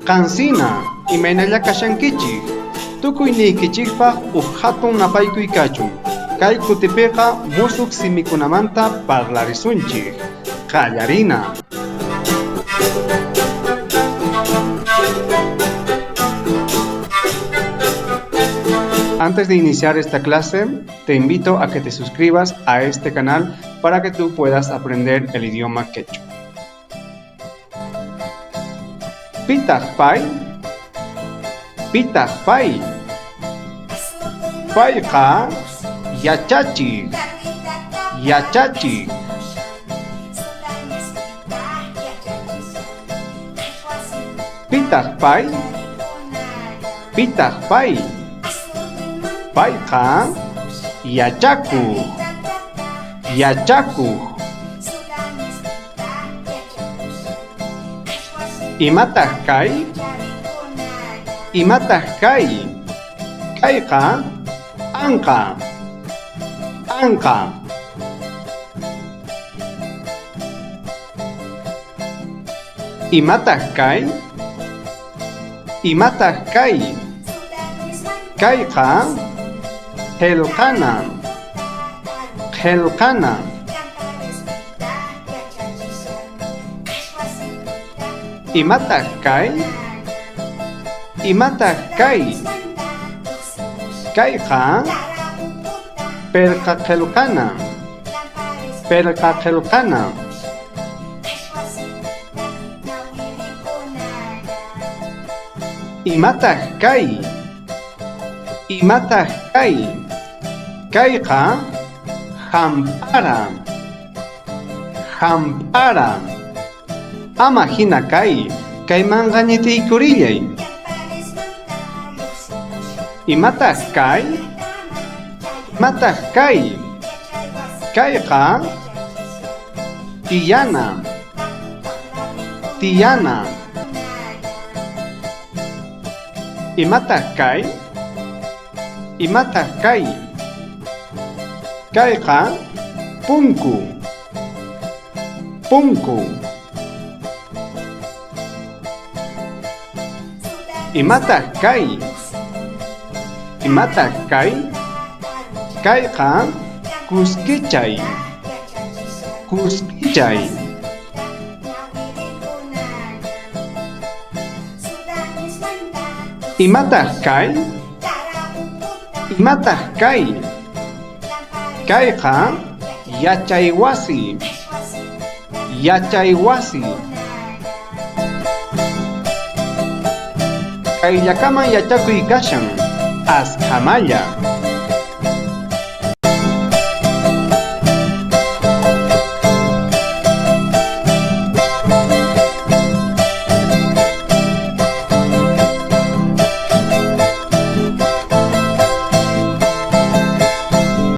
Qansina, imaynalla kashankichik? Tukuyniykichikpaq uj hatun napaykuy kachun. Kay kutipiqa musuq simikunamanta parlarisunchik. Qallarina. Antes de iniciar esta clase, te invito a que te suscribas a este canal para que tú puedas aprender el idioma quechua. Pitaq pay? Pitaq pay? Payqa yachachiq, yachachiq. Pitaq pay? Pitaq pay? Payqa yachakuq, yachakuq. Imataq kay? Imataq kay? Kayqa anqa, anqa. Imataq kay? Imataq kay? Kayqa qillqana, qillqana. Imataq kay? Imataq kay? Kayqa pirqa qillqana, pirqa qillqana. Imataq kay? Imataq kay? Kayqa hamp'ara, hamp'ara. Ama hina kay, kaymanqa ñit'iykurillay. Imataq kay? Imataq kay? Kayqa tiyana, tiyana. Imataq kay? Imataq kay? Kayqa punku, punku. Imataq kay? Imataq kay? Kayqa kuskichay, kuskichay. Imataq kay? Imataq kay? Kayqa yachaywasi, yachaywasi. Kayllakaman yachakuy kashan, askhamalla.